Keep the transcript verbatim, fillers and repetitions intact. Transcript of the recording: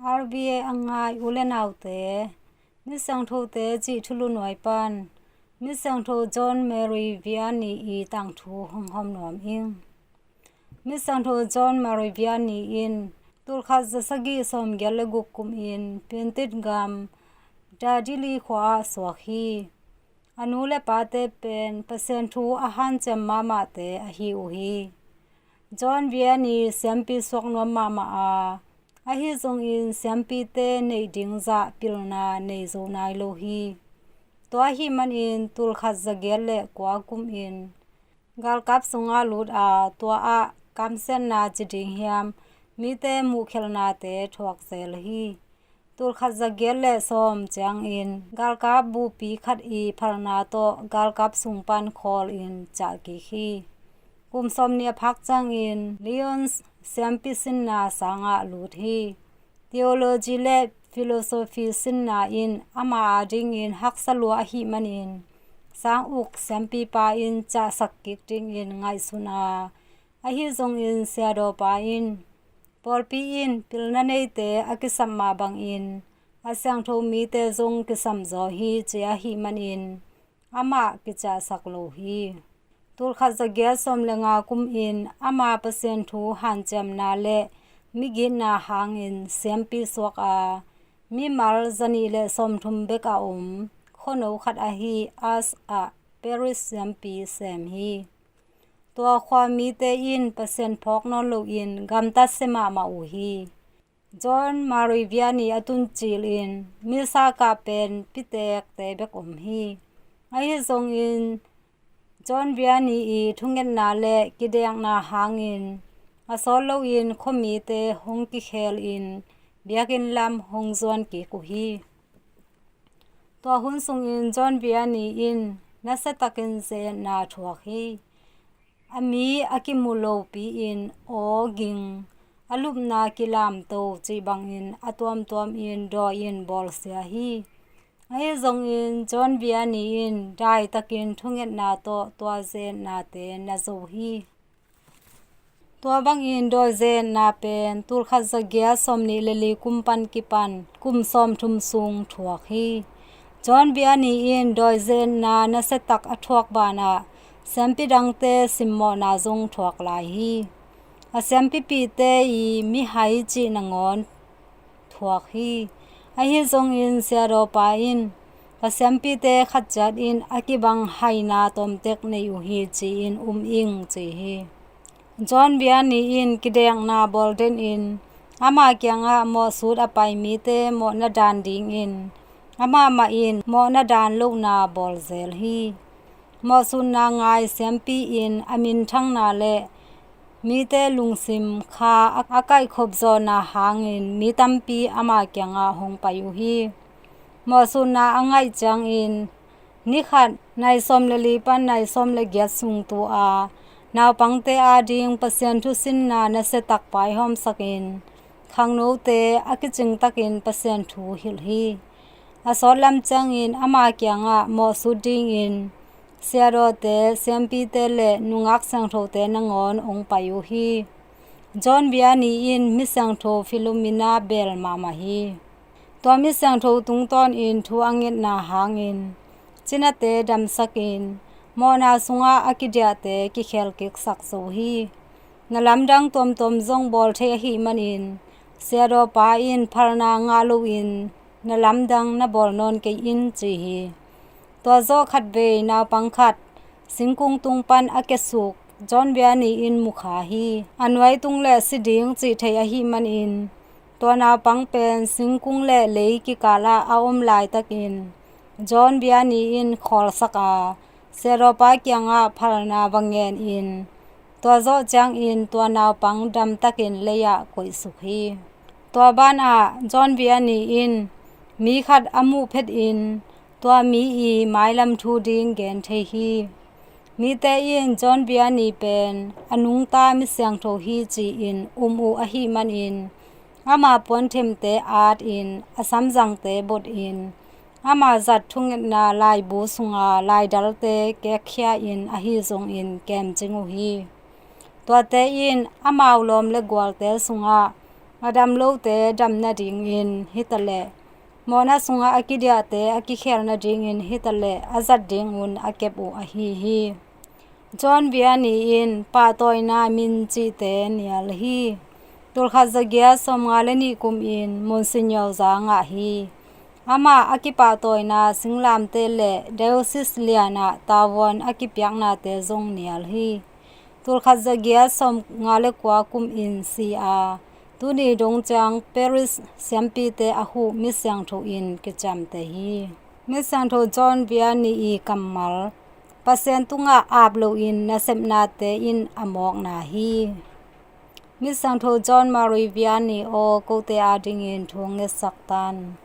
R V A a ngai u le naute, Misiangthote cih thulu nuai pan Misiangtho John Mary Vianney i tangthu hong hawm nuam ing. Misiangtho John Mary Vianney in tulkhat zasagih sawmgiat le guk kumin Piantit gam Dadili khua ah suak hi. A nu le pate pen Pasian thu a hanciam mahmahte ahi uh hi. John Vianney siampi suak nuam mahmah a, ahi zongin siampite neih ding zah pilna nei zo nai lo hi. Tua ahih manin tulkhat zagiat le kua kumin galkap sungah lut a, tua ah kamsiatna ci ding hiam, mite muhkhelhnate thuak zel hi. Tulkhat zagiat le sawm ciangin galkap buhpi khat i phalna tawh galkap sung pan khawlin ciah kik hi. Kum sawmnih a phak ciangin Lyons siampi sinna sangah lut hi. Theology le philosophy sinna in ama adingin haksa lua ahih manin sang uk siampipa in ciahsak kik dingin ngaihsun a, ahi zongin siadawpa in pawlpi in pilna neite a kisam mah bangin a siangtho mite zong kisam zaw hi ci ahih manin amah kiciahsak lo hi. Tulkhat zagiat sawm le nga kumin ama Pasian thu hanciamna le migitna hangin siampi suak a, mimal zanih le sawmthum bek a om khuano khat ahi Ars ah Parish siampi sem hi. Tua khua mite in Pasian phawk nawn loin gamtat sia mahmah uh hi. John Mary Vianney a tun cilin misa kah pen pitekte bek om hi. Ahi zongin John Vianney i thungetna le kidekna hangin a sawt loin khuamite hong kikhelin biakinn lam hong zuan kik uh hi. Tua hun sungin John Vianney in nasiatakin ze-etna thuak hi. A mi a kimu lopi-in aw ging, a lupna kilamto cih bangin a tuamtuamin dawi-in bawlsia hi. Ahi zongin John Vianney in daitakin thungetna tawh tua ze-etnate na zo hi. Tua bangin dawi ze-etna pen tulkhat zagiat sawmnih le li kum pan kipan kum sawmthum sung thuak hi. John Vianney in dawi ze-etna nasiatak a thuak banah siampi dangte simmawhna zong thuak lai hi. A siampipihte i mihai cih nangawn thuak hi. Ahi zongin siadawpa in ka siampite khat ciat in a kibang haina tomtek nei uh hi ci-in um ing ci hi. John Vianney in kidekna bawl denin ama kiangah mawhsut a pai mite mawhna dan dingin amah mah in mawhna dan lohna bawl zel hi. Mawhsutna ngai siampi in a minthangna le mite lungsim kha a, a kaihkhop zawhna hangin mi tampi ama kiangah hong pai uh hi. Mawhsutna a ngaih ciangin ni khat nai sawm le li pan nai sawm le giat sung tu a naupangte ading Pasian thusinna nasiatak paihawmsakin khangnote a kicingtakin Pasian thu hilh hi. A sawtlam ciangin ama kiangah mawhsut dingin siadawte, siampite le nungak siangthote nangawn hong pai uh hi. John Vianney in mi siangtho Philomena bel mahmah hi. Tua mi siangtho tungtawnin thu a ngetna hangin cinate damsakin mawhna sungah a kidiahte kikhelkiksak zo hi. Na lamdang tuamtuam zong bawl thei ahih manin siadawpa in phalna ngah loin na lamdang na bawl nawn kei in ci hi. Tua zawh khatvei naupang khat singkung tung pan a kiasuk John Vianney in mukha hi. A nuai tung le si ding cih thei ahih manin tua naupang pen singkung le lei kikalah a om laitakin John Vianney in khawlsak a siadawpa kiangah phalna va ngenin tua zawh ciangin tua naupang damtakin lei-ah koihsuk hi. Tua banah John Vianney in mi khat a muh phetin tua mi i mailam thu ding gen thei hi. Mite in John Vianney pen a nungta mi siangtho hi ci-in um uh ahih manin ama puanthemte atin a samzangte botin ama zat thungetna laibu sunga laidalte kekkhia-in ahi zongin kemcing uh hi. Tuate in amau lawm le gualte sungah a dam lote dam nadingin hitaleh, mawhna sungah a kidiahte a kikhel nadingin hitaleh a zat dingun a kep uh ahi hi. John Vianney in pahtawina min cihte nial hi. Tulkhat zagiat sawmnga le nih kumin Monsignor za ngah hi. Amah a kipahtawina singlamteh le diocese lianah tavuan a kipiaknate zong nial hi. Tulkhat zagiat sawmnga le kua kumin si a, tuni dong ciang Paris siampite a huh misiangtho in kiciamteh hi. Misiangtho John Vianney i kammal, Pasian tungah ap loin nasepnate in a mawkna hi. Misiangtho John Marie Vianney aw, kote adingin thu ngetsak tan.